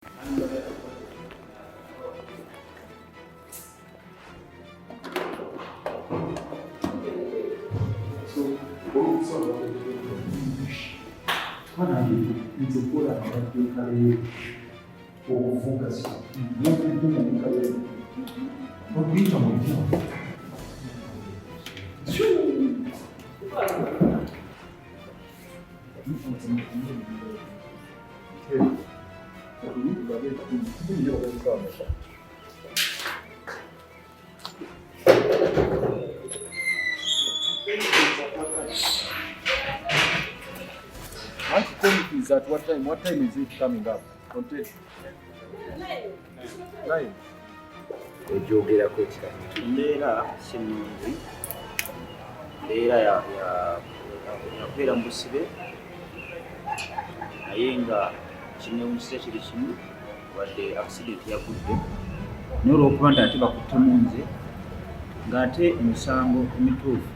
Is at what time? What time is it coming up? On 9. Ogyogerako ekirala. Embeera si nnungi, mbeera yakubeera mu busibe, naye nga kinewunyisa kiri kimu, wadde accident yagudde, naye olw'okuba nti ate bakuttemu nze, ng'ate emisango emituufu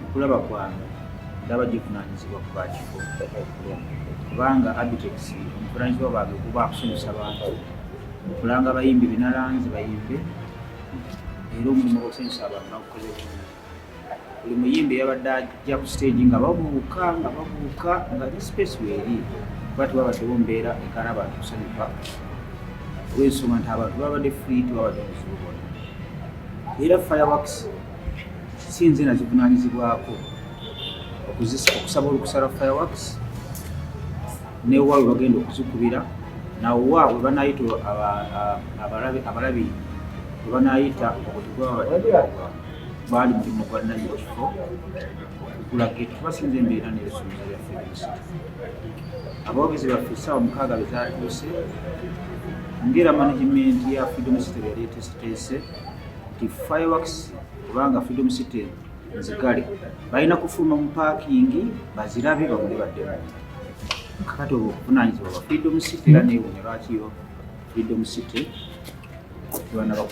okulaba kwange ndaba givunaanyizibwa ku bakifo, kubanga Abitex obuvunaanyizibwa bwange buba kusanyusa bantu, okulanga abayimbi binalanze bayimbe, era omulimu gw'okusanyusa abantu nagukoze bulungi. Buli muyimbi yabadde ajja ku stage nga babuuka nga babuuka nga ne space weeri, kuba tewabaddewo mbeera ekaana abantu kusanyuka, olw'ensonga nti abantu babadde free, tewabadde buzibu bwonna. Era fireworks si nze nazivunaanyizibwako okusaba olukusa lwa fireworks, newa we bagenda okuzikubira, nawa we banayita abalabi we banayita okutigwabadde baali mulimu gwa nannyini kifo okugula gate, kuba sinze embeera n'ebisuubizo bya Freedom City. Abawagizi baffe essaawa 6 bwe zaatuuse, ng'era management ya Freedom City bwe yali eteeseteese nti fireworks, kubanga Freedom City nzigale, balina kufuluma mu paakingi bazirabe bagule baddemu. Kakati obwo obuvunaanyizibwa bwa Freedom City, era neewuunya lwaki yo Freedom City tebanaba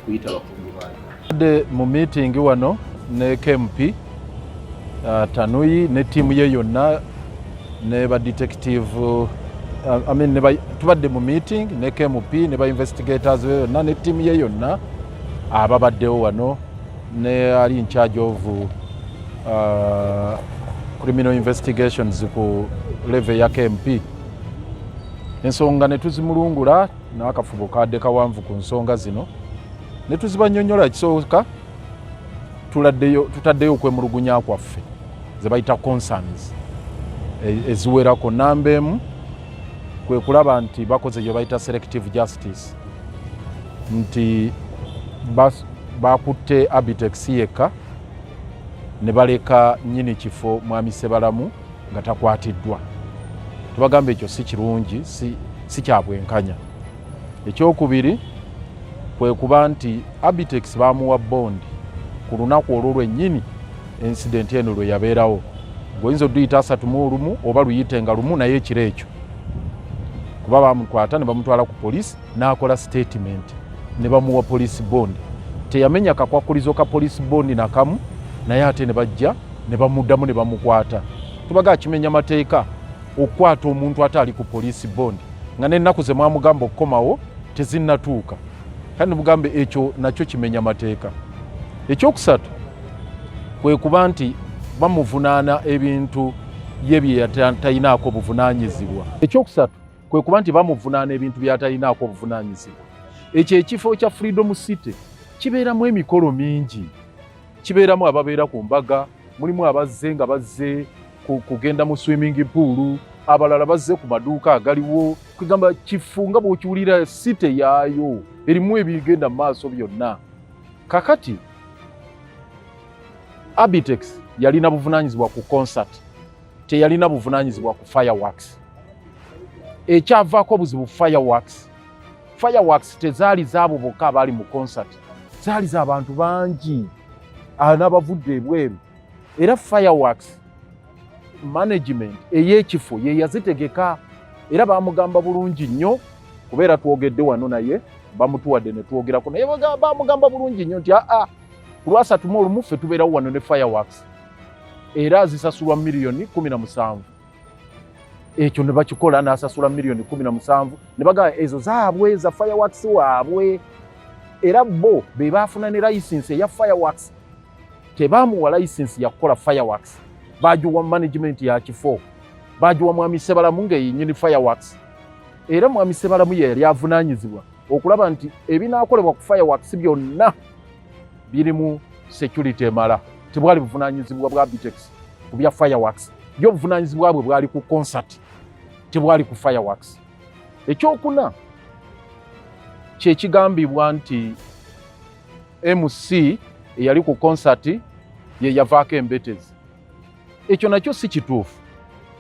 kuyita bakungu baayo. Tubadde mu meeting wano ne KMP Tanuyi ne ttiimu ye yonna ne ba detective, I mean, ne ba, tubadde mu meeting ne KMP ne ba investigators be yonna ne ttiimu ye yonna ababaddewo wano, ne ali in charge of criminal investigations ku level ya KMP. Ensonga ne tuzimulungula n'akafubo kadde kawanvu ku nsonga zino ne tuzibanyonnyola. Ekisooka, tutaddeyo okwemulugunya kwaffe ze bayita concerns eziwerako. Namba emu kwe kulaba nti bakoze gye bayita selective justice, nti bakutte Abitex yekka ne baleka nnyini kifo Mwami Sebalamu nga takwatiddwa. Tubagamba ekyo si kirungi, si kya bwenkanya. Ekyokubiri kwe kuba nti Abitex bamuwa bond ku lunaku olwo lwennyini incident eno lwe yabeerawo. Gweoyinza oduyita 31 oba luyite nga 1, naye ekiro ekyo kuba bamukwata ne bamutwala ku poliisi n'akola statement ne bamuwa police bond. Teyamenya kakwakulizo ka police bond nakamu, naye ate ne bajja ne bamuddamu ne bamukwata. Tubaga kimenya mateeka okukwata omuntu ate ali ku police bond nga n'ennaku ze mwamugamba okukomawo tezinnatuuka, kandi mugambe ekyo nakyo kimenya mateeka. Ekyokusatu kwe kuba nti bamuvunaana ebintu ye bye talinaako buvunaanyizibwa. Ekyokusatu kwe kuba nti bamuvunaana ebintu by'atalinaako obuvunaanyizibwa. Ekyo ekifo kya Freedom City kibeeramu emikolo mingi, kibeeramu ababeera ku mbaga, mulimu abazze nga bazze kugenda mu swimming pool, abalala bazze ku maduuka agaliwo. Kugamba kifu nga bw'okiwulira, city yaayo erimu ebigenda mu maaso byonna. Kakati Abitex yalina buvunaanyizibwa ku concert, teyalina buvunaanyizibwa ku fireworks. Ekyavaako obuzibu fireworks, fireworks tezaali zaabo bokka abaali mu concert, zaali z'abantu bangi n'abavudde ebweru. Era fireworks management ey'ekifo ye yazitegeka, era bamugamba bulungi nnyo, kubeera twogedde wano naye bamutuwadde ne twogerako naye, bamugamba bulungi nnyo nti aa ku lwa 31 ffe tubeerawo wano ne fireworks, era zisasulwa miliyoni 17. Ekyo ne bakikola, n'asasula miliyoni 17, ne bagamba ezo zaabwe za fireworks waabwe, era bo be baafuna ne license eya fireworks. Tebamuwa license ya kukola fireworks, bagiwa management ya kifo, bagiwa Mwami Sebalamu nga yenyini fireworks. Era Mwami Sebalamu ye yali avunaanyizibwa okulaba nti ebinaakolebwa ku fireworks byonna birimu security emala. Tebwali buvunaanyizibwa bwa Abitex ku bya fireworks, yo obuvunaanyizibwa bwe bwali ku concert, tebwali ku fireworks. Ekyokuna kyekigambibwa nti MC eyali ku concert ye yavaako embetezi. Ekyo nakyo si kituufu,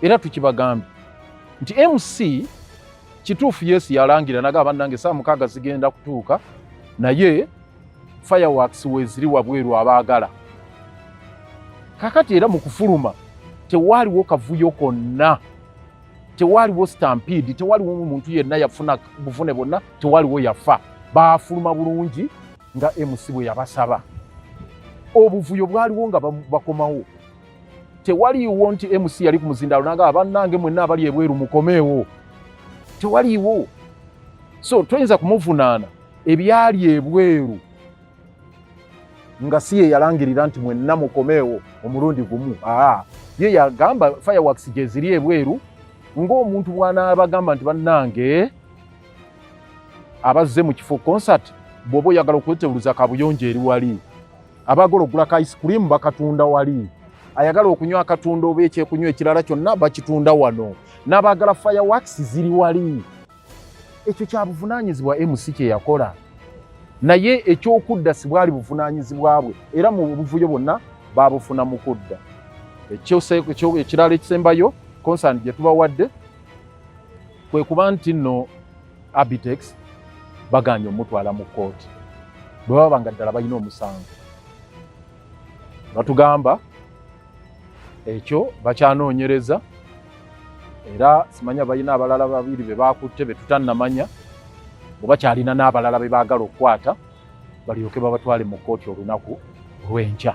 era tukibagambye nti MC kituufu, yes, yalangira nagamba, "Bannange, saa 6 zigenda kutuuka, naye fireworks weeziri wabweru abaagala." Kakati era mu kufuluma tewaaliwo kavuyo konna, tewaaliwo stampede, tewaaliwo muntu yenna yafuna buvune bwonna, tewaaliwo yafa. Baafuluma bulungi nga MC bwe yabasaba. Obuvuyo bwaliwo nga bakomawo. Tewaliiwo nti MC yali ku muzindaalo nagamba, "Bannange mwenna abali ebweru mukomeewo." Tewaliiwo, so toyinza kumuvunaana ebyali ebweru nga si ye yalangirira nti mwenna mukomeewo omulundi gumu. Aa, ye yagamba fireworks gye ziri ebweru, ng'omuntu bw'anaabagamba nti, "Bannange abazze mu kifo concert, bw'oba oyagala okwetewuluza, kabuyonjo eri wali, abaagala okugula ka ice cream bakatunda wali, ayagala okunywa akatunda oba ekyekunywa ekirala kyonna bakitunda wano, n'abaagala fireworks ziri wali." Ekyo kyabuvunaanyizibwa MC kye yakola, naye ekyokudda si bwali buvunaanyizibwa bwe, era mu buvuyo bwonna babufuna mu kudda. Ekirala ekisembayo, concern gye tubawadde kwe kuba nti nno Abitex baganye omutwala mu kkooti bwe baba nga ddala balina omusango. Batugamba ekyo bakyanoonyereza, era simanya balina abalala babiri be bakutte be tutannamanya bwe bakyalina n'abalala be baagala okukwata balyoke babatwale mu kkooti olunaku olw'enkya.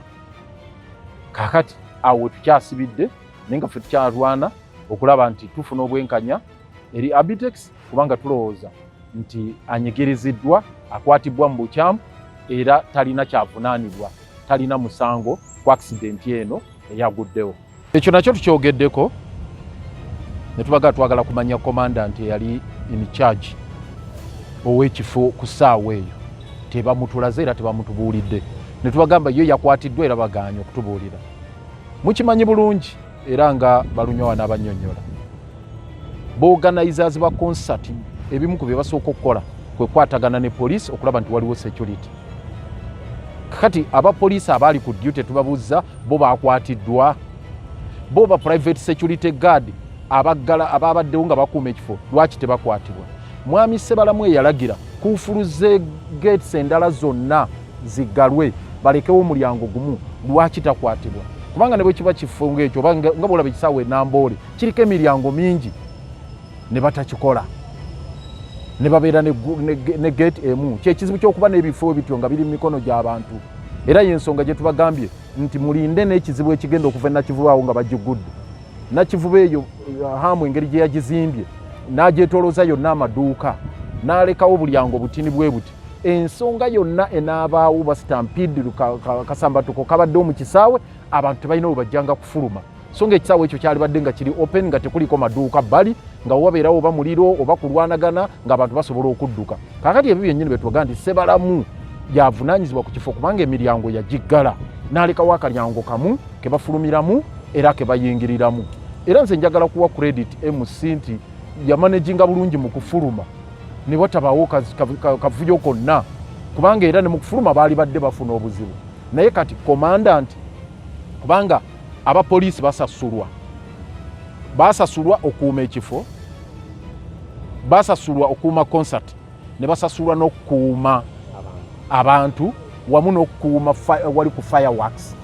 Kaakati awo we tukyasibidde, naye nga ffe tukyalwana okulaba nti tufuna obwenkanya eri Abitex, kubanga tulowooza nti anyigiriziddwa, akwatibwa mu bukyamu, era talina kyavunaanibwa, talina musango ku accident eno eyaguddewo. Ekyo nakyo tukyogeddeko ne tubaga twagala kumanya commandant eyali in charge ow'ekifo ku ssaawa eyo. Tebamutulaze era tebamutubuulidde. Ne tubagamba ye yakwatiddwa, era bagaanye okutubuulira. Mukimanyi bulungi, era nga balunywa n'abannyonnyola, ba organizers ba concert ebimu ku bye basooka okukola kwe kwatagana ne poliisi okulaba nti waliwo security. Kati abapoliisi abaali ku duty tubabuuza, bo bakwatiddwa? Bo ba private security guard abaggala ababaddewo nga bakuuma ekifo lwaki tebakwatibwa? Mwami Sebalamu eyalagira kuufuluze gates endala zonna ziggalwe balekewo omulyango gumu, lwaki takwatibwa? Kubanga ne bwe kiba kifo ngaekyo oba nga bwolaba ekisaawe Namboole kiriko emiryango mingi, ne batakikola ne babeera ne gate emu. Kyekizibu kyokuba n'ebifo bityo nga biri mu mikono gy'abantu, era yensonga gye tubagambye nti mulinde n'ekizibu ekigenda okuva Nakivubo awo nga bagigudde. Nakivubo eyo hamu engeri gye yagizimbye n'agyetolooza yonna amaduuka n'alekawo bulyango butini bwe buti, ensonga yonna enaabaawo ba stampede, kasambatuko kabaddewo mu kisaawe, abantu tebalina we bajjanga kufuluma. So nga ekisaawe ekyo kyalibadde nga kiri open, nga tekuliko maduuka bbali, nga wabeerawo oba muliro oba kulwanagana ng'abantu basobola okudduka. Kaakati ebyo byennyini betubaga nti Sebalamu yavunaanyizibwa ku kifo, kubanga emiryango yagiggala n'alekawo akalyango kamu ke bafulumiramu era ke bayingiriramu. Era nze njagala kuwa credit MC nti yamanaginga bulungi mu kufuluma ne watabaawo kavuyo konna, kubanga era ne mu kufuluma baali badde bafuna obuzibu. Naye kati commandant, kubanga abapoliisi basasulwa okuuma ekifo, basasulwa okuuma concert, ne basasulwa n'okukuuma abantu wamu n'okukuuma wali ku fireworks.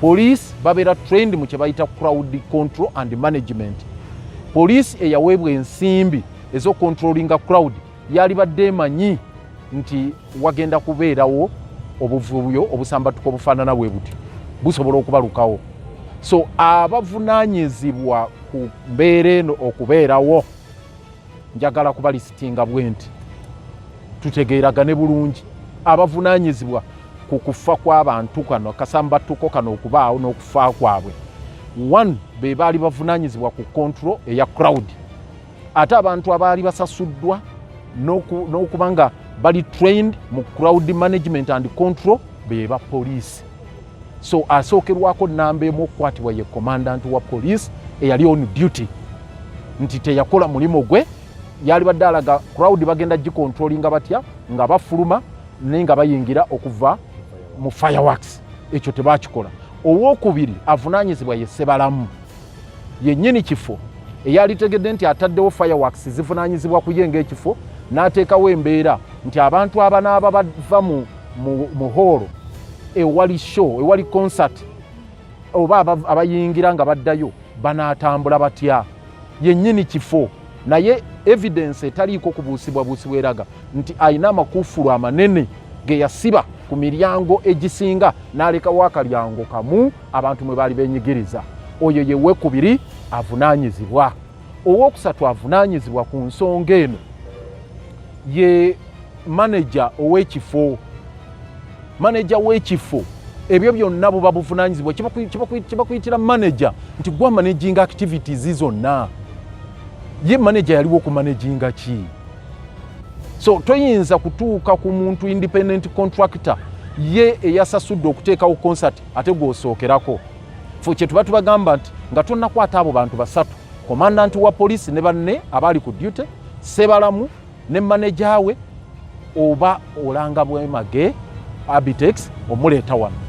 Poliisi babeera trained mu kye bayita crowd control and management. Poliisi eyaweebwa ensimbi ez'ocontrollinga crowd yalibadde emanyi nti wagenda kubeerawo obuvuyo, obusambatuko obufaanana bwe buti busobola okubalukawo. So abavunaanyizibwa ku mbeera eno okubeerawo, njagala kubalistinga bwe nti tutegeeragane bulungi. Abavunaanyizibwa ku kufa kw'abantu kano, kasambattuko kano okubaawo n'okufa kwabwe, one, be baali bavunaanyizibwa ku control eya crowd, ate abantu abaali basasuddwa n'okuba nga bali trained mu crowd management and control be ba poliisi. So asookerwako namba emu okukwatibwa ye commandant wa police eyali on duty, nti teyakola mulimu gwe. Yalibadde alaga crowd bagenda gicontrollinga batya nga bafuluma naye nga bayingira okuva mu fireworks. Ekyo tebakikola. Owokubiri avunaanyizibwa ye Sebalamu yennyini kifo, eyalitegedde nti ataddewo fireworks zivunaanyizibwa ku ye ng'ekifo, n'ateekawo embeera nti abantu abanaaba bava mu hall ewali show, ewali concert, oba abayingira nga baddayo banaatambula batya. Yennyini kifo, naye evidence etaliiko kubuusibwabuusibwa eraga nti alina amakuufulu amanene ge yasiba ku miryango egisinga, n'alekawo akalyango kamu abantu mwe baali benyigiriza. Oyo ye wekubiri avunaanyizibwa. Owokusatu avunaanyizibwa ku nsonga eno ye maneja ow'ekifo. Maneja w'ekifo, ebyo byonna buba buvunaanyizibwa. Kibakuyitira maneja nti gwa managing activities zonna. Ye maneja yaliwo okumanaginga ki? So toyinza kutuuka ku muntu independent contractor ye eyasasudde okuteekawo concert ate gw'osookerako. Fe kye tuba tubagamba nti nga tonnakwata abo bantu basatu, commandant wa poliisi ne banne abaali ku duty, Sebalamu ne maneja we, oba olanga bwemage Abitex omuleeta wano.